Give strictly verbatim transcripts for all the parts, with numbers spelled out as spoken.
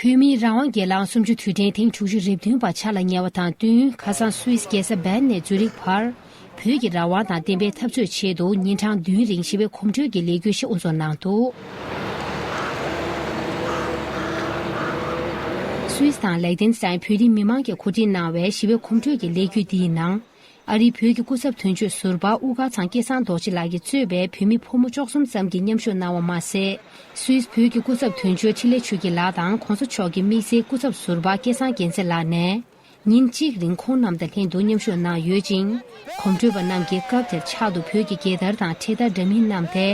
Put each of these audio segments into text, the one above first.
བོད་མིའི་རང་དབང་སྒེར་ལངས་གསུམ་བཅུ་དུས་དྲན་ཐེངས་དྲུག་ཅུ་རེ་བདུན་པ་ཕྱག་ལ་ཉེ་བ་དང་བསྟུན། ཁ་སང་སུད་སི་རྒྱལ་ས་བན་ནས་ཛུ་རིག་བར། བོད་ཀྱི་རང་དབང་དང་བདེན་པའི་འཐབ་རྩོད་ཆེད་དུ་ཉིན་གྲངས་བདུན་རིང་ཞི་བའི་གོམ་བགྲོད་ཀྱི་ལས་འགུལ་ཞིག་དབུ་འཛུགས་གནང་འདུག་སུད་སི་དང་ལེག་ཏེན་སི་ཏན་བོད་རིགས་མི་མང་གིས་གོ་སྒྲིག་གནང་བའི་ཞི་བའི་གོམ་བགྲོད་ཀྱི་ལས་འགུལ་འདིའི་ནང་། ཨ་རིའི་བོད་ཀྱི་སྐུ་ཚབ་དོན་གཅོད་ཟུར་པ་དབུ་དཀར་ཚང་སྐལ་བཟང་རྡོ་རྗེ་ལགས་ཀྱིས་གཙོས་པའི་བོད་མི་ཕོ་མོ་བཅུ་གསུམ་ཙམ་གྱིས་མཉམ་ཞུགས་གནང་བ་མ་ཟད། སུད་སི་བོད་ཀྱི་སྐུ་ཚབ་དོན་གཅོད་འཕྲིན་ལས་ཆོས་སྐྱིད་ལགས་དང་གོང་ས་མཆོག་གི་དམིགས་བསལ་སྐུ་ཚབ་ཟུར་པ་སྐལ་བཟང་རྒྱལ་མཚན་ལགས་ནས། ཉིན་གཅིག་རིང་ཁོང་རྣམས་དང་ལྷན་དུ་མཉམ་ཞུགས་གནང་ཡོད་ཅིང་། གོམ་བགྲོད་པ་རྣམས་ཀྱིས་སྐབས་དེར་ཕྱག་ཏུ་བོད་ཀྱི་རྒྱལ་དར་དང་འཕྲེད་དར་འདྲ་མིན་བསྣམས་ཏེ།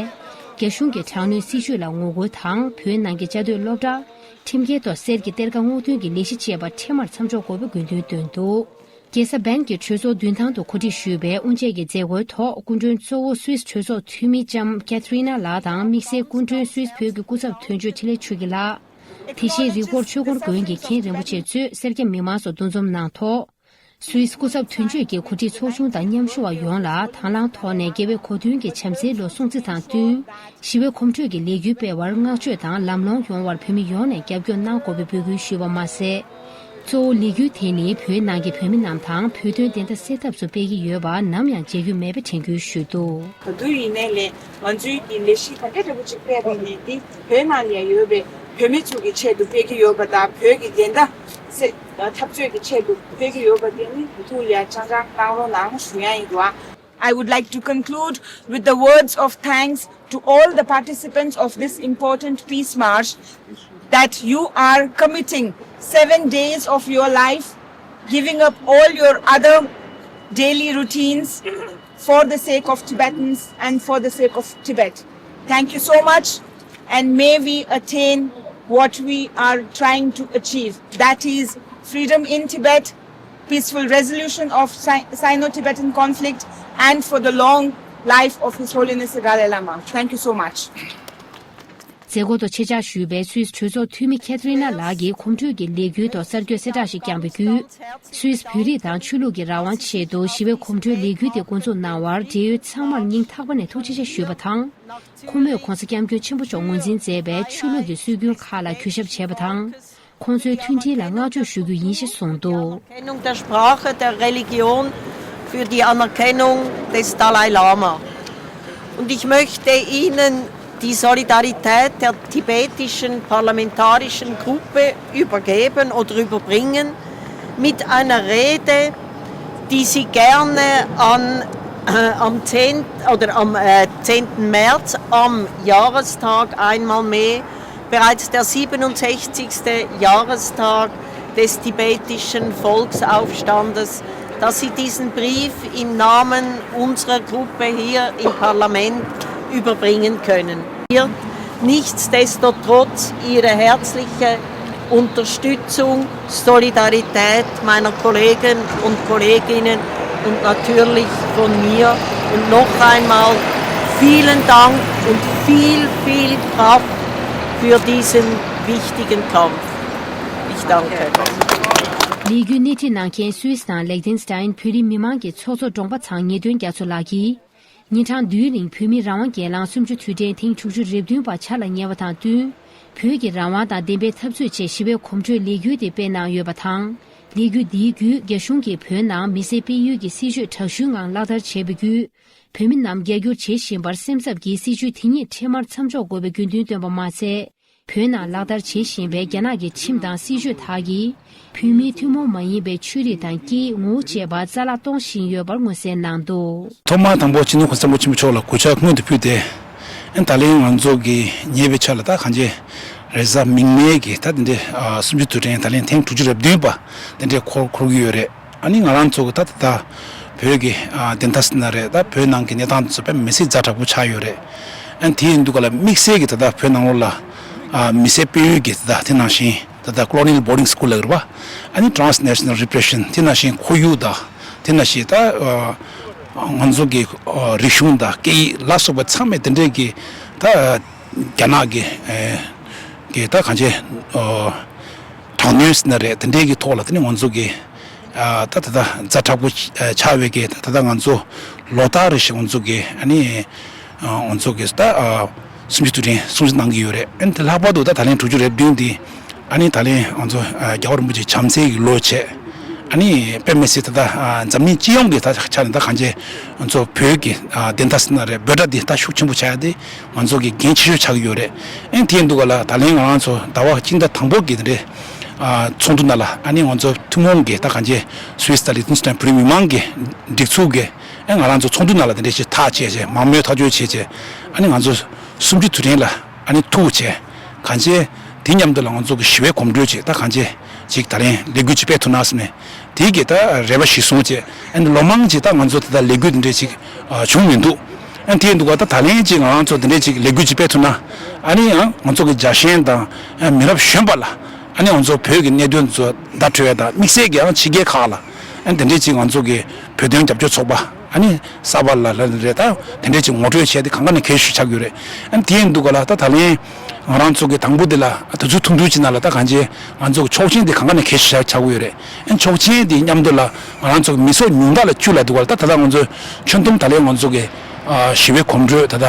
རྒྱ་གཞུང་གི་དྲག་གནོན་སྲིད་བྱུས་ལ་ངོ་རྒོལ་དང་བོད་ནང་གི་བཅའ་སྡོད་སློབ་གྲྭ། ཁྲིམས་འགལ་ཐོག་གསེར་གྱི་གཏེར་ཁ་སྔོག་འདོན་གྱི་ལས་གཞི་བཅས་པ་འཕྲལ་མར་མཚམས་འཇོག་དགོས་པའི་དགོས་འདུན་བཏོན་འདུག་རྒྱལ་ས་བན་གྱི་གྲོས་ཚོགས་མདུན་ཐང་དུ་གོ་སྒྲིག་ཞུས་པའི་དབུ་འབྱེད་ཀྱི་མཛད་སྒོའི་ཐོག་སྐུ་མགྲོན་གཙོ་བོ་སུད་སི་གྲོས་ཚོགས་འཐུས་མི་ལྕམ་ཀེ་ཐི་རི་ན་ལགས་དང་དམིགས་བསལ་སྐུ་མགྲོན་སུད་སི་བོད་ཀྱི་སྐུ་ཚབ་དོན་གཅོད་འཕྲིན་ལས་ཆོས་སྐྱིད་ལགས། དེ་བཞིན་རི་སྐོར་ཆོས་འཁོར་དགོན་གྱི་མཁན་རིན་པོ་ཆེ་གཙོས་སེར་སྐྱ་མི་མང་སོགས་འདུ་འཛོམས་གནང་ཐོག་སུད་སི་སྐུ་ཚབ་དོན་གཅོད་ཀྱིས་གོ་སྒྲིག་ཚོགས་ཆུང་དང་མཉམ་ཞུགས་པ་ཡོངས་ལ་དང་བླངས་ཐོག་ནས་རྒྱལ་བའི་གོ་སྟོན་གྱི་བྱམས་བརྩེའི་ལོ་སྲུང་བརྩི་དང་བསྟུན། ཞི་བའི་གོམ་བགྲོད་ཀྱི་ལས་འགུལ་སྤེལ་བར་བསྔགས་བརྗོད་དང་ལམ་ལྷོང་ཡོང་བར་བོད་མི་ཡོངས་ནས་རྒྱབ་སྐྱོར་གནང་དགོས་པའི་འབོད་སྐུལ་ཞུས་པ་མ་ཟད། གཙོ་བོ་ལས་འགུལ་དེ་ནི་བོད་ནང་གི་བོད་མི་རྣམས་དང་བོད་དོན་བདེན་མཐའ་གསལ་ཐབས་སུ་སྤེལ་གྱི་ཡོད་པ་ནམ་ཡང་བརྗེད་རྒྱུ་མེད་པའི་དྲན་སྐུལ་ཞུས་འདུག་ད་དུང་ཡིན་ནའི་ལས་ང་ཚོའི་གི་ལས་གཞི་ག་འདྲ་འདྲ་པོ་ཅིག་སྤེལ་བ་ཡིན་ནའི་འདི་བོད་ནང་ལ་ཡོད་པའི་བོད་མི་ཚོ་གི་ཆེད་དུ་སྤེལ་གྱི་ཡོད་པ་དང་བོད་ཀྱི་བདེན་མཐའ་གསལ་འཐབ་རྩོད་ཀྱི་ཆེད་དུ་སྤེལ་གྱི་ཡོད་པ་དེ་ནི་ད་དུང་ལ་སྤྱང་གྲུང་གནང་རོགས་གནང་ཞུ་ཡ་ཡིན་འདུག་ཨ། I would like to conclude with the words of thanks to all the participants of this important peace march, that you are committing seven days of your life, giving up all your other daily routines for the sake of Tibetans and for the sake of Tibet. Thank you so much, and may we attain what we are trying to achieve, that is freedom in Tibet, peaceful resolution of Si- Sino-Tibetan conflict, and for the long life of His Holiness the Dalai Lama. Thank you so much. མཛད་སྒོ་ཐོག་ཆེད་བཅར་ཞུས་པའི་སུད་སི་གྲོས་ཚོགས་འཐུས་མི་ཁེ་ཐི་རི་ན་ལགས་ཀྱིས་གོམ་བགྲོད་ཀྱི་ལས་འགུལ་ཐོག་གསར་འགོད་གསལ་བསྒྲགས་ཤིག་བསྐྱངས་པའི་བརྒྱུད། སུད་སི་བོད་རིགས་དང་ཆོས་ལུགས་ཀྱི་རང་དབང་ཆེད་དུ་ཞི་བའི་གོམ་བགྲོད་ལས་འགུལ་དེ་འགོ་འཛུགས་གནང་བར་འབྲེལ་ཡོད་ཚང་མར་སྙིང་ཐག་པ་ནས་ཐུགས་རྗེ་ཆེ་ཞུས་པ་དང་། ཁོ་མོས་༧གོང་ས་༧སྐྱབས་མགོན་ཆེན་པོ་མཆོག་ངོས་འཛིན་མཛད་པའི་ཆོས་ལུགས་ཀྱི་སྲོལ་རྒྱུན་ཁག་ལ་གུས་ཞབས་བྱས་པ་དང་། ཁོང་ཚོའི་མཐུན་སྒྲིལ་ལ་བསྔགས་བརྗོད་ཞུ་རྒྱུ་ཡིན་ཞེས་གསུངས་འདུག Anerkennung der Sprache, der Religion, für die Anerkennung des Dalai Lama. Und ich möchte Ihnen die Solidarität der tibetischen parlamentarischen Gruppe übergeben oder überbringen mit einer Rede, die Sie gerne an, äh, am zehnten oder am, äh, zehnten März, am Jahrestag einmal mehr, bereits der siebenundsechzigste Jahrestag des tibetischen Volksaufstandes, dass Sie diesen Brief im Namen unserer Gruppe hier im Parlament überbringen können. Nichtsdestotrotz Ihre herzliche Unterstützung, Solidarität meiner Kollegen und Kolleginnen und natürlich von mir. Und noch einmal vielen Dank und viel, viel Kraft für diesen wichtigen Kampf. Ich danke. ལས་འགུལ་སྣེ་ཁྲིད་གནང་མཁན་སུད་སི་དང་ལེག་ཏེན་སི་ཏན་བོད་རིགས་མི་མང་གི་ཚོགས་གཙོ་འབྲོང་པ་ཚང་ཉི་སྟོན་རྒྱ་མཚོ་ལགས་ཀྱིས། ཉིན་གྲངས་བདུན་རིང་བོད་མིའི་རང་དབང་སྒེར་ལངས་གསུམ་བཅུ་དུས་དྲན་ཐེངས་དྲུག་ཅུ་རེ་བདུན་པ་ཕྱག་ལ་ཉེ་བ་དང་བསྟུན། བོད་ཀྱི་རང་དབང་དང་བདེན་པའི་འཐབ་རྩོད་ཆེད་ཞི་བའི་གོམ་བགྲོད་ལས་འགུལ་དེ་སྤེལ་གནང་ཡོད་པ་དང་། ལས་འགུལ་འདིའི་བརྒྱུད་རྒྱ་གཞུང་གིས་བོད་ནང་མི་སེར་སྤེལ་ཡུལ་གྱི་སྲིད་བྱུས་དྲག་ཤུལ་ངང་ལག་བསྟར་བྱས་པའི་བརྒྱུད། བོད་མི་རྣམས་རྒྱ་སྒྱུར་བྱེད་བཞིན་པར་སེམས་འཚབ་ཀྱིས་སྲིད་བྱུས་དེ་ཉིད་འཕྲལ་མར་མཚམས་འཇོག་དགོས་པའི་དགོས་འདུན་བཏོན་པ་མ་ཟད། བོད་ནང་ལག་བསྟར་བྱེད་བཞིན་པའི་རྒྱ་ནག་གི་ཁྲིམས་དང་སྲིད་བྱུས་དག་གིས། བོད་མིའི་ཐུན་མོང་མ་ཡིན་པའི་ཆོས་རིག་དང་སྐད་ཡིག་ངོ་བོ་བཅས་པ་རྩ་བརླག་གཏོང་བཞིན་ཡོད་པར་མངོན་གསལ་གནང་འདུག་ཐོག་མར་དང་པོ་སྤྱི་ནོར་༧གོང་ས་༧སྐྱབས་མགོན་ཆེན་པོ་མཆོག་ལ་གུས་ཕྱག་སྔོན་དུ་ཕུལ་ཏེ། ཨ་ནི་ད་ལན་ང་ཚོ་གི་ཉེ་བའི་ཆར་ལ་ད་གང་ཅི་རེས་གཟའ་མིག་དམར་གྱི་ད་དེ་འདྲའི་ཨ་གསུམ་བཅུ་དུས་དྲན་ད་ལན་ཐེངས་དྲུག་ཅུ་རེ་བདུན་པ་དེ་འདྲའི་འཁོར་འཁོར་གྱི་ཡོད་རེད། ཨ་ནི་ང་རང་ཚོ་གི་ད་ད་ད་བོད་ཀྱི་ཨ་བདེན་མཐའ་ཟེར་ན་རེད། ད་བོད་ནང་གི་གནས་སྟངས་དེ་ཚོ་དཔེ་མི་སྲིད་ཛ་དྲག་པོ་ཆགས་ཡོད་རེད། ཨ་ནི་དེ་ཡིན་དུས་ག་ལ་དམིགས་བསལ་གྱི་ད་ད་བོད་ནང་ལོགས་ལ་ཨ་མི་སེར་སྤེལ་ཡུལ་གྱི་ད་ད་དེ་ནང་བཞིན་ད་ད་colonial boarding school ལབ་ཀྱི་རེད་པ། ཨ་ནི་transnational repression དེ་ནང་བཞིན་ཁོར་ཡུག་དང་དེ་ནང་བཞིན་ད་ཨ་ང་ཚོ་གི་ཨ་རིག་གཞུང་དང་སྐད་ཡིག་ལ་སོགས་པ་ཚང་མས་དེ་འདྲས་ཀྱི་ད་རྒྱ་ནག་གི་ཨ་གི་ད་གང་ཅི་ཨ་དྲག་གནོན་ཟེར་ན་རེད། དེ་འདྲས་ཀྱི་ཐོག་ལ་དེ་ནི་ང་ཚོ་གི་ཨ་ད་ད་ད་ཛ་དྲག་པོ་ཆགས་པའི་གི་ད་ད་ང་ཚོ་ལོ་ལྟར་རེ་བཞིན་ང་ཚོ་གི་ཨ་ནི་ཨ་ང་ཚོ་གི་ད་ཨ་གསུམ་བཅུ་དུས་དྲན་སྲུང་བརྩི་གནང་གི་ཡོད་རེད། ཨ་ནི་དེ་ལྷག་པར་དུ་ད་ད་ལན་དྲུག་ཅུ་རེ་བདུན་འདི་ ཨ་ནི་ད་ལན་ང་ཚོ་ཨ་རྒྱལ་བ་རིན་པོ་ཆེ་བྱམས་བརྩེ་གི་ལོ་བྱས། ཨ་ནི་དཔེ་མི་སྲིད་ད་ལྟ་ཨ་འཛམ་གླིང་སྤྱི་ཡོངས་ཀྱི་ད་ཆ་ནས་ད་གང་ཅི་ང་ཚོ་བོད་ཀྱི་ཨ་བདེན་མཐའ་ཟེར་ན་རེད། འབོད་སྒྲ་འདི་ད་ཤུགས་ཆེན་པོ་ཆགས་ཡ་དེ་ང་ཚོ་གི་འགན་ཆེ་ཤོས་ཆགས་ཀྱི་ཡོད་རེད། ཨ་ནི་དེ་ཡིན་དུས་ག་ལ་ད་ལན་ང་རང་ཚོ་ཟླ་བ་སྤྱི་ཟླ་དང་པོ་གི་དེ་འདྲའི་ཨ་ཚོགས་འདུ་ནང་ལ་ཨ་ནི་ང་ཚོ་ཐུན་མོང་གི་ད་གང་ཅི་སུད་སི་དང་ལི་ཐན་སི་ཐན་བོད་རིགས་མི་མང་གི་སྒྲིག་འཛུགས་ཀྱི་ཨ་ང་རང་ཚོ་ཚོགས་འདུ་ནང་ལ་དེ་འདྲའི་ཞིག་ཐག་བཅད་བྱས། མང་མོས་ཐག་གཅོད་བྱས་བྱས། ཨ་ནི་ང་ཚོ་གསུམ་བཅུ་དུས་དྲན་ལ་ཨ་ནི་ཐུག་བྱས། གང་བྱས་དེ་མཉམ་དུ་ལ་ང་ཚོ་གི་ཞི་བའི་གོམ་བགྲོད་ཅིག་ད་གང་བྱས་ཅིག་ད་ལན་ལས་འགུལ་ཅིག་སྤེལ་ཐུབ་ན་བསམ་ནས་དེའི་གི་ད་རེ་བ་ཞིག་བཟུང་བྱས། ཨ་ནི་ལོ་མང་ཅིག་ད་ང་ཚོ་དེ་ད་ལས་འགུལ་དེ་འདྲས་ཅིག་བྱུང་མི་འདུག་ཨ་ནི་དེ་འདུག་ག་ད་ད་ལན་ཅིག་ང་རང་ཚོ་དེ་འདྲས་ཅིག་ལས་འགུལ་ཅིག་སྤེལ་ཐུབ་ན། ཨ་ནི་ཡང་ང་ཚོ་གི་རྒྱལ་ཞེན་དང་མི་རབས་གཞོན་པ་ལ་ཨ་ནི་ང་ཚོ་བོད་ཀྱི་གནད་དོན་ཚོ་བརྡ་སྤྲོད་ཡ་དང་། དམིགས་བསལ་གྱི་ཡང་ཕྱི་རྒྱལ་ཁག་ལ་ཨ་ནི་དེ་འདྲས་ཅིག་ང་ཚོ་གི་བོད་དོན་རྒྱབ་སྐྱོར་ཚོགས་པ་ཨ་ནི་གསར་པ་ལ་ལ་རེད། ད་དེ་འདྲས་ཅིག་ངོ་སྤྲོད་བྱས་ཏེ་གང་ག་ནས་གལ་ཆེ་ཤོས་ཆགས་ཀྱི་ཡོད་རེད། ཨ་ནི་དེ་ཡིན་འདུག་ག་ལ་ད་ད་ལན་ང་རང་ཚོ་གི་དང་པོ་དེ་ལ་དུས་ཚོད་ཐུང་ཐུང་ཅིག་ནང་ལ་ད་གང་ཅི་ང་ཚོ་གི་ཆོག་མཆན་དེ་གང་ག་ནས་གལ་ཆེ་ཤོས་ཆགས་ཀྱི་ཡོད་རེད། ཨ་ནི་ཆོག་མཆན་དེ་མཉམ་དུ་ལ་ང་རང་ཚོ་གི་མི་ཚོགས་ཉུང་མཐའ་ལ་བཅུག་ལ་འདུག་ག་ལ། ད་ད་ལྟ་ང་ཚོ་ཁྱོན་བསྡོམས་ད་ལན་ང་ཚོ་གི་ཨ་ཞི་བའི་གོམ་བགྲོད་ད་ལྟ་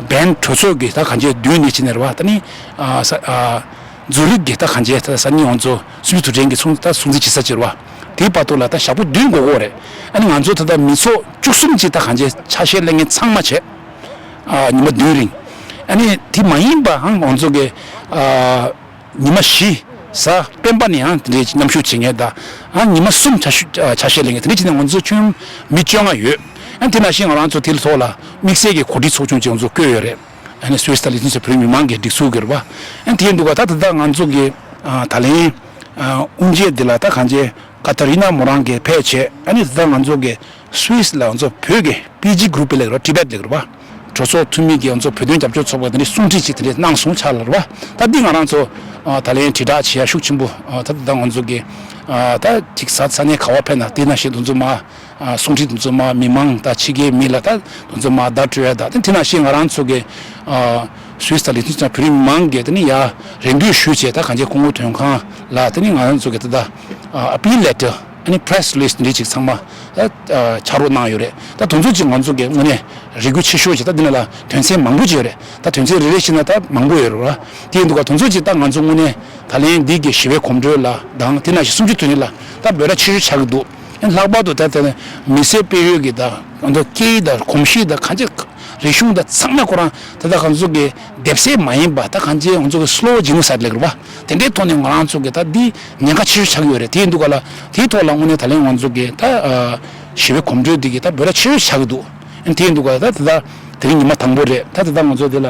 བན་གྲོས་ཚོགས་ཀྱི་ད་གང་ཅི་མདུན་ནས་ཕྱིན་ནས་རེད་བ། ད་ནི་ཨ་ས་ཨ་ཛུ་རིག་གི་ད་གང་ཅི་ད་སང་ཉིན་ང་ཚོ་གསུམ་བཅུ་དུས་དྲན་གྱི་ཚོགས་ད་སྲུང་བརྩི་བྱེད་ས་ཅིག་རེད་བ། དེའི་བར་དུ་ལ་ད་ཞག་པོ་བདུན་འགོར་གྱི་ཡོད་རེད། ཨ་ནི་ང་ཚོ་ད་ལྟ་མི་ཚོགས་བཅུ་གསུམ་ཅིག་ད་གང་ཅི་ཆ་ཤས་ལེན་མཁན་ཚང་མ་བྱས། ཨ་ཉི་མ་བདུན་རིང་། ཨ་ནི་དེ་མ་ཡིན་པའང་ང་ཚོ་གི་ཨ་ཉི་མ་བཞི་གཟའ་སྤེན་པ་ནས་ཡང་དེ་འདྲའི་མཉམ་ཞུགས་བྱེད་མཁན་དང་། ཨ་ཉི་མ་གསུམ་ཆ་ཤས་ཆ་ཤས་ལེན་མཁན་དེ་འདྲ་བྱས་ནས་ང་ཚོ་ཁྱོན་མི་བཅོ་ལྔ་ཡོད། ཨ་དེ་ནང་བཞིན་ང་རང་ཚོ་དེའི་ཐོག་ལ་དམིགས་བསལ་གྱི་གོ་སྒྲིག་ཚོགས་ཆུང་ཅིག་ང་ཚོ་བསྐོས་ཡོད་རེད། ཨ་ནི་སུད་སི་དང་ལི་ཐན་སི་བོད་རིགས་མི་མང་གི་སྒྲིག་འཛུགས་ཀྱི་རེད་བ། ཨ་དེ་འདུག་ག་ད་ད་ལྟ་ང་ཚོ་གི་ཨ་ད་ལན་ཨ་དབུ་འབྱེད་འདི་ལ་ད་གང་ཅི་ཀ་ཐ་རི་ན་མོ་རང་གིས་ཕེབས་བྱས། ཨ་ནི་ད་ལྟ་ང་ཚོ་གི་སུད་སི་ལ་ང་ཚོ་བོད་ཀྱི་པི་ཇི་གུ་རུབ་ལབ་རེད། ཊི་བེཊ་ལབ་རེད་བ། གྲོས་ཚོགས་འཐུས་མི་གིས་ང་ཚོ་བོད་དོན་རྒྱབ་སྐྱོར་ཚོགས་པ་དེ་འདྲའི་གསུང་འཕྲིན་ཅིག་དེ་འདྲའི་གནང་སོང་ཆ་ལ་རེད་བ། ད་འདི་ང་རང་ཚོ་ཨ་ད་ལན་དྲིལ་བསྒྲགས་བྱེད་ཡ་ཤུགས་ཆེན་པོ་ཨ་ད་ད་ང་ཚོ་གི་ཨ་ད་ཅིག་ས་ས་གནས་ག་བ་ཕེབས་ན་དེ་ནང་བཞིན་དེ་ཚོ་མ་ཨ་གསུང་འཕྲིན་དེ་ཚོ་མ་མི་མང་དང་ཕྱི་རྒྱལ་མི་ལ་ད་དེ་ཚོ་མ་བརྡ་སྤྲོད་ཡ་དང་། དེ་དེ་ནང་བཞིན་ང་རང་ཚོ་གི་ཨ་སུད་སི་དང་ལི་ཐན་སི་ཐན་བོད་རིགས་མི་མང་གིས་དེ་ནི་ཡ་རེ་འདུན་ཞུས་བྱས། ད་གང་ཅི་སྐུ་ངོ་དོན་ཁང་ལ་དེ་ནི་ང་རང་ཚོ་གི་ད་ད་ཨ་ཨ་པིལ་ལེ་ཊར་ཨ་ནི་པི་རེ་སི་རི་ལི་སི་འདི་ཅིག་ཚང་མ་ཨ་ཨ་ཕྱག་རོགས་གནང་ཡོད་རེད། ད་དེ་ཚོ་ཅིག་ང་ཚོ་གི་དངོས་གནས་རེ་སྐུལ་ཆེ་ཤོས་ཅིག་ད་འདི་ནང་ལ་དོན་ཚན་མང་པོ་ཅིག་ཡོད་རེད། ད་དོན་ཚན་རེ་རེ་བཞིན་ན་ད་མང་པོ་ཡོད་རེད་བ། དེ་ཡིན་དུས་ག་དེ་ཚོ་ཅིག་ད་ང་ཚོ་དངོས་གནས་ད་ལན་འདི་གི་ཞི་བའི་གོམ་བགྲོད་ལ་དང་དེ་ནང་བཞིན་གསུམ་བཅུ་དོན་ཡོད་ལ་ད་འབོད་སྒྲ་ཆེ་ཤོས་ཆགས་ཀྱི་འདུག་ཨ་ལྷག་པར་དུ་ད་ལྟ་མི་སེར་སྤེལ་ཡུལ་གྱི་ད་ང་ཚོ་སྐད་ཡིག་དང་གོམས་གཤིས་དང་གང་ཅི་རིག་གཞུང་དང་ཚང་མ་ཁོ་རང་ད་ལྟ་ང་ཚོ་གི་སྡེབ་གསེས་མ་ཡིན་པ་ད་གང་ཅི་ང་ཚོ་གི་སི་ལོ་ཇི་ནོ་སའིཌ་ལབ་ཀྱི་རེད་བ། དེ་འདྲའི་ཐོག་ནས་ང་རང་ཚོ་གི་ད་འདི་ཉེན་ཁ་ཆེ་ཤོས་ཆགས་ཀྱི་ཡོད་རེད། དེ་ཡིན་དུས་ག་ལ་དེའི་ཐོག་ལ་དངོས་གནས་ད་ལན་ང་ཚོ་གི་ད་ཨ་ཞི་བའི་གོམ་བགྲོད་འདི་གི་ད་འབོད་སྒྲ་ཆེ་ཤོས་ཆགས་ཀྱི་འདུག་ཨ་དེ་ཡིན་དུས་ག་ལ་ད་ད་ལྟ་དེ་རིང་ཉི་མ་དང་པོ་རེད། ད་ད་ལྟ་ང་ཚོ་འདི་ལ་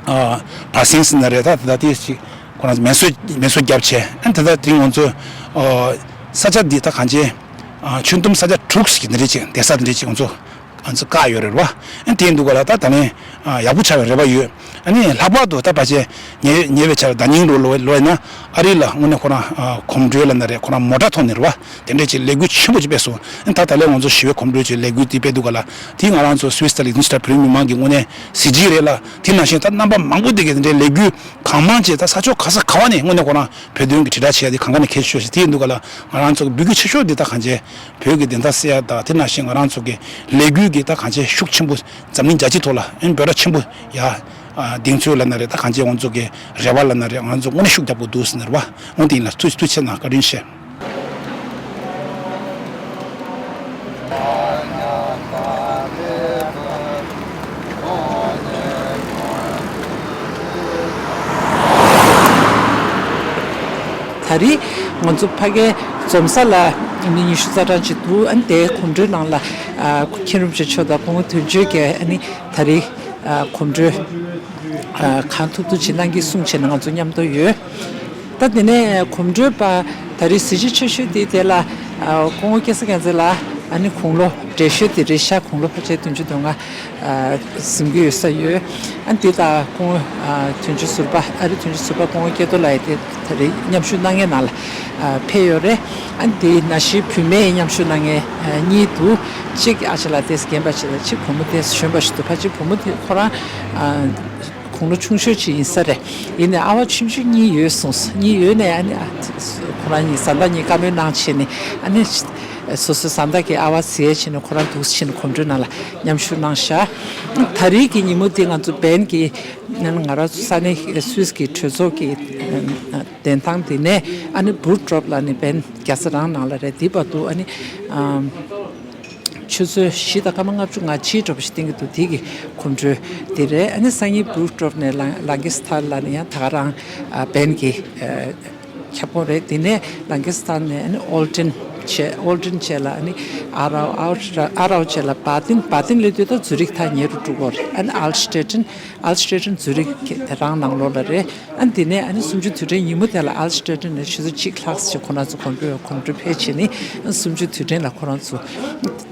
ཨ་བ་སིན་ཟེར་ན་རེད། ད་ད་ལྟ་དེ་ཅིག་ཁོ་རང་མེ་གསོད་མེ་གསོད་བརྒྱབ་བྱས། ཨ་ད་ལྟ་དེ་རིང་ང་ཚོ་ཨ་ས་ཆ་འདི་ད་གང་ཅི་ཨ་ཁྱོན་བསྡོམས་ས་ཆ་དྲུག་ཅིག་འདི་འདྲ་ཅིག་བསྡད་ས་འདི་འདྲ་ཅིག་ང་ཚོ་ང་ཚོ་བཀག་ཡོད་རེད་བ། ཨ་དེ་འདུག་ག་ལ་ད་ད་ལན་ཨ་ཡག་པོ་ཆགས་པའི་རེ་བ་ཡོད། ཨ་ནི་ལྷག་པར་དུ་ད་ཕལ་ཆེར་ཉེ་ཉེ་བའི་ཆར་ཟླ་ཉིན་ལོ་ལོ་ལོ་ཡིན་ན་ཨ་རི་ལ་དངོས་གནས་ཁོ་རང་ཨ་གོམ་བགྲོད་ལབ་ན་རེད། ཁོ་རང་མོ་ཊ་ཐོག་ནས་རེད་བ། དེ་འདྲས་ཅིག་ལས་འགུལ་ཆེན་པོ་ཅིག་སྤེལ་སོང་། ཨ་ད་ད་ལན་ང་ཚོ་ཞི་བའི་གོམ་བགྲོད་ཀྱི་ལས་འགུལ་དེ་སྤེལ་འདུག་ག་ལ། དེ་ང་རང་ཚོ་སུད་སི་དང་ལི་ཐན་སི་ཐན་བོད་རིགས་མི་མང་གི་དངོས་གནས་གཟི་བརྗིད་རེད་ལ། དེ་ནང་བཞིན་ད་རྣམ་པ་མང་པོ་དེ་གའི་དེ་འདྲའི་ལས་འགུལ་གང་མང་ཅིག་ད་ས་ཕྱོགས་ག་ས་ག་བ་ནས་དངོས་གནས་ཁོ་རང་བོད་དོན་གྱི་དྲིལ་བསྒྲགས་བྱེད་ཡ་དེ་གང་ག་ནས་གལ་ཆེ་ཤོས་ཤིག་དེ་ཡིན་འདུག་ག་ལ། ང་རང་ཚོ་གི་འབོད་སྐུལ་ཆེ་ཤོས་འདི་ད་གང་ཅི་བོད་ཀྱི་བདེན་མཐའ་གསལ་ཡ་དང་། དེ་ནང་བཞིན་ང་རང་ཚོ་གི་ལས་འགུལ་གྱི་ད་གང་ཅི་ཤུགས་ཆེན་པོ་འཛམ་གླིང་རྒྱལ་སྤྱིའི་ཐོག་ལ་ཨེ་འབོད་སྒྲ་ཆེན་པོ་ཡ་ཨ་གདེང་ཚོད་ལབ་ན་རེད། ད་གང་ཅི་ང་ཚོ་གི་རེ་བ་ལབ་ན་རེད། ང་ཚོ་དངོས་གནས་ཤུགས་རྒྱག་དགོས་འདུག་ཟེར་ནས་རེད་བ། འོ་དེ་ཡིན་ལ་ཐུགས་ཐུགས་ཆེ་གནང་། བཀའ་དྲིན་ཆེ། ད་རེས་ང་ཚོ་ཕ་གིའི་འཛོམས་ས་ལ་མི་ཉི་ཤུ་རྩ་གྲངས་ཅིག་འདུག་ཨ་ནི་དེའི་གོམ་བགྲོད་ནང་ལ་ཨ་མཁན་རིན་པོ་ཆེ་མཆོག་དང་སྐུ་ངོ་དོན་གཅོད་ཀྱིས་ཨ་ནི་ད་རེས་ཨ་གོམ་བགྲོད་ཨ་གང་ཐུབ་ཐུབ་ཅིག་གནང་གི་གསུངས་བྱས་ནས་ང་ཚོ་མཉམ་དུ་ཡོད། ད་དེ་ནས་གོམ་བགྲོད་པ་ད་རེས་གཟི་བརྗིད་ཆེ་ཤོས་དེ་དེ་ལ་ཨ་སྐུ་ངོ་སྐལ་བཟང་རྒྱལ་མཚན་ལགས་ཨ་ནི་དགུང་ལོ་བགྲེས་ཤོས་དེ་རེད་ཤག་དགུང་ལོ་ཕལ་ཆེར་བདུན་ཅུ་དོན་ལྔ་ཨ་ཟིན་གྱི་ཡོད་ས་ཡོད། ཨ་འདི་དང་སྐུ་ངོ་ཨ་དོན་གཅོད་ཟུར་པ་ཨ་རི་དོན་གཅོད་ཟུར་པ་སྐུ་ངོ་སྐལ་རྡོར་ལགས་དེ་ད་རེས་མཉམ་ཞུགས་གནང་མཁན་ནང་ལ་ཨ་ཕེབས་ཡོད་རེད། ཨ་འདི་ནང་བཞིན་བུད་མེད་མཉམ་ཞུགས་གནང་མཁན་ཨ་གཉིས་འདུག་གཅིག་ཨ་ཅེ་ལགས་དེས་རྒན་པ་ཅིག་དང་གཅིག་བུ་མོ་དེས་གཞོན་པ་ཞིག་འདུག་ཕལ་ཆེར་བུ་མོ་དེ་ཁོ་རང་ཨ་དགུང་ལོ་ཆུང་ཤོས་ཅིག་ཡིན་ས་རེད། ཡིན་ནའི་ཨ་བ་ཆུང་ཆུང་གཉིས་ཡོད་གསུངས་སོང་། གཉིས་ཡོད་ནའི་ཨ་ནི་ཨ་ཁོ་རང་གཉིས་བཟའ་ཟླ་གཉིས་བཀའ་མོལ་གནང་བྱས་ནས་ཨ་ནི་ སོ་སོའི་བཟའ་ཟླ་གི་ཨ་ཝ་ཟེར་ཡས་བྱས་ནས་ཁོ་རང་འདུག་སེ་བྱས་ནས་གོམ་བགྲོད་ནང་ལ་མཉམ་ཞུགས་གནང་ཤག་ད་རེས་ཀྱི་ཉིན་མོ་འདི་ང་ཚོ་བན་གྱི་ང་རང་ཚོ་ས་གནས་སུད་སི་གི་གྲོས་ཚོགས་ཀྱི་གདན་ཐང་འདི་ནས་ཨ་ནི་བུ་ཀྲོབ་ལ་ནི་བན་རྒྱ་ཚ་རང་ནང་ལ་རེད། འདི་བར་དུ་ཨ་ནི་ཆུ་ཚོད་བཞི་དང་སྐར་མ་ལྔ་བཅུ་ང་གཅིག་འདྲ་པོ་ཞིག་བསྟན་གྱི་འདུག་འདི་གི་གོམ་བགྲོད་འདི་རེད། ཨ་ནི་སང་ཉིན་བུ་ཀྲོབ་ནས་ལང་ལང་ཀི་སི་ཐན་ལ་ནི་ཡང་ད་ག་རང་བན་གྱི་ཁྱབ་ཁོངས་རེད། དེ་ནས་ལང་ཀི་སི་ཐན་ནས་ཨ་ནི་ཨོལ་ཏན་བྱས། ཨོལ་ཏན་བྱས་ལ་ཨ་ནི་ཨ་རའོ། ཨ་རའོ་བྱས་ལ་བྷ་ཏིན། བྷ་ཏིན་ལས་དུས་ད་ཛུ་རིག་ཐག་ཉེ་རུ་འགྲོ་གི་རེད། ཨ་ནི་ཨལ་སི་ཏྲེ་ཏན། ཨལ་སི་ཏྲེ་ཏན་ཛུ་རིག་རང་ནང་ལོགས་ལ་རེད། ཨ་ནི་དེ་ནས་ཨ་ནི་གསུམ་བཅུ་དུས་དྲན་ཉིན་མོ་དེ་ལ་ཨལ་སི་ཏྲེ་ཏན་ནས་ཆུ་ཚོད་གཅིག་ལྷག་ཙམ་ཁོ་རང་ཚོ་གོམ་བགྲོད་གོམ་བགྲོད་ཕེབས་བྱས་ནས། ཨ་ནི་གསུམ་བཅུ་དུས་དྲན་ལ་ཁོ་རང་ཚོ་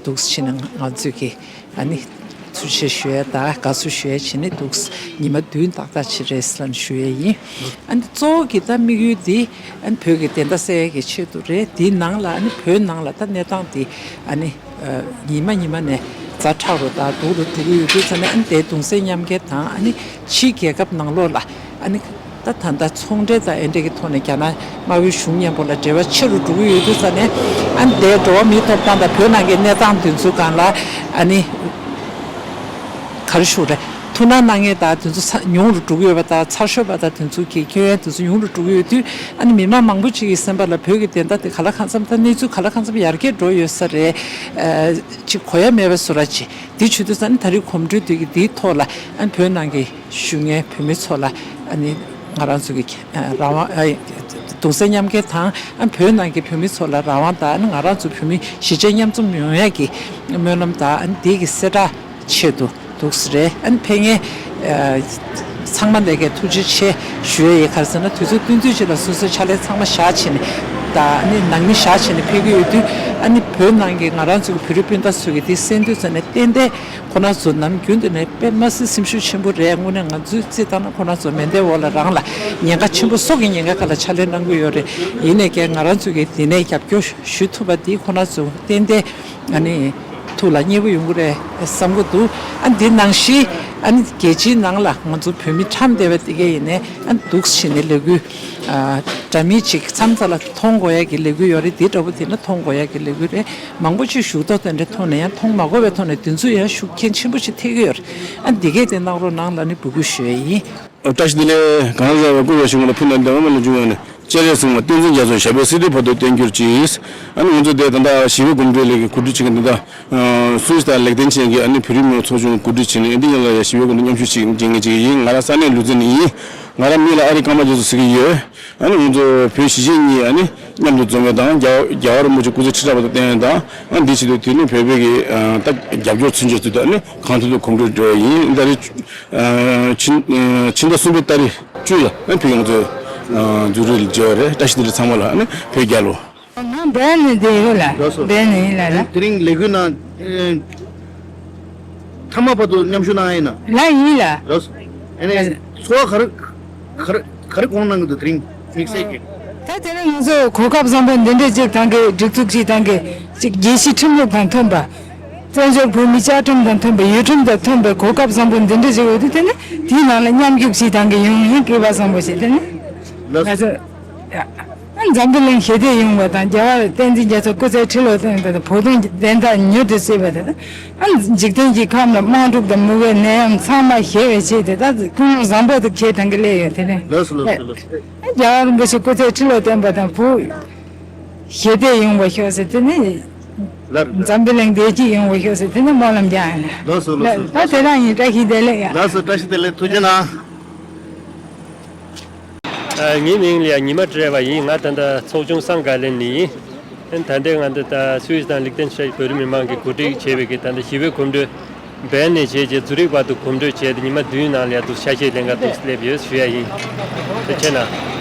འདུག་སེ་བྱས་ནས་ང་ཚོས་ཀྱི་ཨ་ནི་ཐུགས་རྗེ་ཆེ་ཞུ་ཡས་དང་དགའ་བསུ་ཞུ་ཡས་བྱས་ནས་འདུག་ཉི་མ་བདུན་ཏག་ཏག་ཅིག་རེད་ཟེར་ལབ་ནས་ཞུ་ཡས་ཡིན། ཨ་ནི་གཙོ་བོ་གི་ད་དམིགས་ཡུལ་འདི་ཨ་ནི་བོད་ཀྱི་བདེན་མཐའ་གསལ་ཡས་ཀྱི་ཆེད་དུ་རེད། འདིའི་ནང་ལ་ཨ་ནི་བོད་ནང་ལ་ད་གནས་སྟངས་འདི་ཨ་ནི་ཉི་མ་ཉི་མ་ནས་ཛ་དྲག་རུ་དང་སྡུག་རུ་འགྲོ་གི་ཡོད་དུས་ཙ་ནས། ཨ་ནི་དེ་གདུང་སེམས་མཉམ་སྐྱེད་དང་། ཨ་ནི་ཕྱིའི་རྒྱལ་ཁབ་ནང་ལོགས་ལ་ཨ་ནི་ད་ད་ལྟ་ཚོང་འབྲེལ་དང་ཨེ་འདྲ་གི་ཐོག་ནས་རྒྱ་ནག་དམར་པོའི་གཞུང་མཉམ་པོ་ལ་འབྲེལ་བ་ཆེ་རུ་འགྲོ་གི་ཡོད་དུས་ཙ་ནས། ཨ་ནི་དེ་འགྲོ་བ་མིའི་ཐོབ་ཐང་དང་བོད་ནང་གི་གནས་སྟངས་དེ་ཚོའི་སྒང་ལ་ཨ་ནི་ག་རེ་ཞུ་དགོས་རེད། ཐུགས་སྣང་གནང་མཁན་དང་དེ་ཚོ་ཉུང་རུ་འགྲོ་གི་ཡོད་པ་དང་། ཚར་ཤོར་བ་དང་དེ་ཚོ་གི་སྐྱོན་ཡོན་དེ་ཚོ་ཉུང་རུ་འགྲོ་གི་ཡོད་དུས། ཨ་ནི་མི་མང་མང་པོ་ཅིག་གི་སེམས་པ་ལ་བོད་ཀྱི་བདེན་མཐའ་དེ་ག་ལ་གང་འཚམ་ད་གནས་ཚུལ་ག་ལ་གང་འཚམ་ཡར་རྒྱས་འགྲོ་ཡོད་ས་རེད། ཨ་ཅིག་གོ་ཡ་མེད་པ་བཟོ་འདྲ་ཅིག་འདི་བྱེད་དུས་ཙ་ནི་ད་རེས་གོམ་བགྲོད་དེ་གི་འདིའི་ཐོག་ལ་ཨ་ནི་བོད་ནང་གི་བཞུགས་མཁན་བོད་མི་ཚོ་ལ་ཨ་ནི་ང་རང་ཚོ་གི་རང་དབང་ཨ་གདུང་སེམས་མཉམ་སྐྱེད་དང་། ཨ་ནི་བོད་ནང་གི་བོད་མི་ཚོ་ལ་རང་དབང་དང་། ཨ་ནི་ང་རང་ཚོ་བོད་མི་གཞིས་བྱེས་མཉམ་འཛོམས་ཡོང་ཡ་གི་སྨོན་ལམ་དང་། ཨ་ནི་དེ་གི་གསལ་བསྒྲགས་ཆེད་དུ་འདུག་སེ་རེད། ཨ་ནི་ཕེབས་མཁན་ཚང་མ་ལ་གི་ཐུགས་རྗེ་ཆེ་ཞུ་ཡ་ཡིན། ག་རེ་ཟེར་ན་དུས་ཚོད་བསྟུན་ཚོད་ཅིག་ལ་སོ་སོའི་ཕྱག་ལས་ཚང་མ་བཞག་བྱས་ནས་དང་། ཨ་ནི་ནང་མི་བཞག་བྱས་ནས་ཕེབས་ཀྱི་ཡོད་དུས། ཨ་ནི་བོད་ནང་གི་ང་རང་ཚོ་གི་བོད་རིགས་སྤུན་ཟླ་ཚོ་གི་དེ་གསན་དུས་ཙ་ནས་ཏན་ཏན་ཁོ་རང་ཚོ་ནམ་རྒྱུན་དུ་ནས་དཔེ་མ་སྲིད་སེམས་ཤུགས་ཆེན་པོ་རེད། དངོས་གནས་ང་ཚོས་རྩིས་བཏང་ན་ཁོ་རང་ཚོ་མེ་མདའི་འོག་ལ་རང་ལ་ཉེན་ཁ་ཆེན་པོ་སྲོག་གི་ཉེན་ཁ་ཁ་ལ་ཕྱག་ལས་གནང་གི་ཡོད་རེད། ཡིན་ནའི་ཀྱང་ང་རང་ཚོ་གིས་འདི་ནས་རྒྱབ་སྐྱོར་ཞུ་ཐུབ་པ་འདིས་ཁོ་རང་ཚོ་ཏན་ཏན་ཨ་ནི་ཐུགས་ལ་མཉེས་པོ་ཡོང་གི་རེད་བསམ་གྱི་འདུག་ཨ་འདི་ནང་བཞིན་ཨ་ནི་རྒྱལ་སྤྱིའི་ནང་ལ་ང་ཚོ་བོད་མི་ཁྲམ་བསྡད་པ་དེ་གས་ཡིན་ནའི་ཨ་འདུག་སེ་བྱས་ནས་ལས་འགུལ་ཨ་འདྲ་མིན་ཅིག་མཚམས་མཚམས་ལ་མཐོང་དགོས་ཡ་གི་ལས་འགུལ་ཡོད་རེད། འདི་འདྲ་པོ་དེ་ནི་མཐོང་དགོས་ཡ་གི་ལས་འགུལ་རེད། མང་པོ་ཅིག་ཞུ་གཏུག་དེ་འདྲ་ཐོག་ནས་ཡང་མཐོང་མ་དགོས་པའི་ཐོག་ནས་དེ་ཚོ་ཡང་ཤུགས་རྐྱེན་ཆེན་པོ་ཞིག་ཐེབས་ཀྱི་ཡོད་རེད། ཨ་འདི་གས་དེ་གནང་རོགས་གནང་ལབ་ནས་འབོད་སྐུལ་ཞུ་ཡ་ཡིན། བཀྲ་ཤིས་བདེ་ལེགས། གང་ཟག་བའི་སྐུ་ཡོད་ཞིང་ལ་ཕུལ་ན་འདོད་པ་མ་ལ་འབྱུང་བ་ནི། སྤྱན་རས་གཟིགས་དབང་བསྟན་འཛིན་རྒྱ་མཚོ་ཞབས་པད་སྲིད་མཐའི་བར་དུ་བརྟན་གྱུར་ཅིག་ཨ་ནི་ང་ཚོ་དེ་ད་ལྟ་ཞི་བའི་གོམ་བགྲོད་ལས་ཀྱི་གོ་སྒྲིག་བྱེད་མཁན་དེ་དག་སུད་སི་དང་ལེག་ཏེན་ཅན་གྱི་ཨ་ནི་བོད་རིགས་མི་ཚོགས་ཆུང་གོ་སྒྲིག་བྱས་ནས་འདི་ཡིན་ལ་ཡ་ཞི་བའི་གོམ་བགྲོད་མཉམ་ཞུགས་བྱེད་མཁན་ཅིག་ཡིན། ང་རང་ས་གནས་ལུ་ཙན་ནས་ཡིན། ང་རང་མིང་ལ་ཨ་རིག་ཀརྨ་རྒྱ་མཚོ་ཟེར་གྱི་ཡོད། ཨ་ནི་ང་ཚོ་བོད་གཞིས་བྱེས་གཉིས་ཨ་ནི་མཉམ་དུ་འཛོམས་ཡས་དང་། རྒྱལ་རྒྱལ་བ་རིན་པོ་ཆེ་སྐུ་ཚེ་ཁྲི་ཕྲག་བར་དུ་བརྟན་ཡས་དང་། ཨ་འདི་ཆེད་དུ་དེ་ནི་བོད་པའི་གི་ཨ་ད་རྒྱབ་སྐྱོར་མཚོན་ཆེད་དུ་ཨ་ནི་གང་ཐུབ་ཐུབ་གོམ་བགྲོད་འགྲོ་ཡས་ཡིན། ད་རེས་ཨ་ཕྱི་ཨ་ཕྱི་ཟླ་གསུམ་པའི་ཏ་རིག་བཅུ་ལ་ཨ་ནི་བོད་ང་ཚོ་ཨ་འཛུགས་རེས་ལ་མཇལ་བ་རེད། བཀྲ་ཤིས་བདེ་ལེགས་ཚང་མ་ལ། ཨ་ནི་བོད་རྒྱལ་ལོ། ང་བལ་ནས་བསྡད་ཡོད་ལ། ལགས་སོ། བལ་ནས་ཡིན་ལ་ལ། དེ་རིང་ལས་འགུལ་ནང་ཨ་མཐའ་མ་བར་དུ་མཉམ་ཞུགས་གནང་ཡ་ཡིན་ན། ལ་ཡིན་ལ། ལགས་སོ། ཨ་ནི་ཚོར་བ་ག་རེ་ག་རེ་ག་རེ་གོང་གནང་གི་འདུག་དེ་རིང་དམིགས་བསལ་གྱི། ད་དེ་ནི་ང་ཚོ་གོ་སྐབས་བཟང་པོ་འདི་འདྲ་ཅིག་བཏང་གི། སྒྲིག་འཛུགས་ཅིག་བཏང་གི། ཅིག་རྒྱལ་སྤྱིའི་ཁྲིམས་ལུགས་དང་མཐུན་པ། བཙན་བྱོལ་བོད་མིའི་བཅའ་ཁྲིམས་དང་མཐུན་པ། ཡུལ་ཁྲིམས་དང་མཐུན་པའི་གོ་སྐབས་བཟང་པོ་འདི་འདྲ་ཅིག་ཡོད་དུས། དེ་ནི་དེའི་ནང་ལ་མཉམ་ཞུགས་ཅིག་བཏང་གི་ཡོང་ཡིན། སྐལ་བ་བཟང་པོ་ཞིག་དེ་ནི་ང་ཚོ་ཨ་འཛམ་བུ་གླིང་ཞི་བདེ་ཡོང་བ་དང་། རྒྱལ་བ་བསྟན་འཛིན་རྒྱ་མཚོ་སྐུ་ཚེ་ཁྲི་ལོ་བརྟན་པ་དང་། བོད་དོན་གྱི་བདེན་མཐའ་མྱུར་དུ་གསལ་བ་དང་། ཨ་འཇིག་རྟེན་གྱི་ཁམས་ལ་དམག་འཁྲུག་དང་མུ་གེ་ནད་ཡམས་ཚང་མ་ཞི་བའི་ཆེད་དུ། ད་ཀུན་སློང་བཟང་པོ་དེ་ཁྱེད་རང་གིས་སླེབས་ཡོད། དེ་ནི་ལགས་སོ། ལགས་སོ། ལགས་སོ། རྒྱལ་བ་རིན་པོ་ཆེ་སྐུ་ཚེ་ཁྲི་ལོ་བརྟན་པ་དང་། བོད་ཞི་བདེ་ཡོང་བ་ཤོག་ཟེར། དེ་ནི་ལགས་རེད། འཛམ་བུ་གླིང་བདེ་སྐྱིད་ཡོང་བ་ཤོག་ཟེར། དེ་ནི་སྨོན་ལམ་རྒྱག་ཡིན། ལགས་སོ། ལགས་སོ། ད་དེ་རང་ཡིན། བཀྲ་ཤིས་བདེ་ལེགས་ཡ། ལགས་སོ། བཀྲ་ཤིས་བདེ་ལེགས། ཐུགས་རྗེ་གནང་། ཨ་ངའི་མིང་ལ་ཡ་ཉི་མ་བཀྲ་བ་ཡིན། ང་ད་ལྟ་ཚོགས་ཆུང་སང་ག་ལེན་ནས་ཡིན། ཨ་ད་ལྟ་ང་འདི་ད་སུད་སི་དང་ལིག་ཏེན་ཤི་ཊེན་བོད་རིགས་མི་མང་གིས་གོ་སྒྲིག་བྱས་པའི་གི་ད་ལྟ་ཞི་བའི་གོམ་བགྲོད་བན་ནས་བྱས་རྗེས་ཛུ་རིག་བར་དུ་གོམ་བགྲོད་བྱས་ཏེ། ཉི་མ་བདུན་ནང་ལ་ཡ་འདུག་ཆ་ཤས་ལེན་ག་འདུག་སླེབས་ཡོད་ཞུ་ཡ་ཡིན། ཐུགས་རྗེ་གནང་།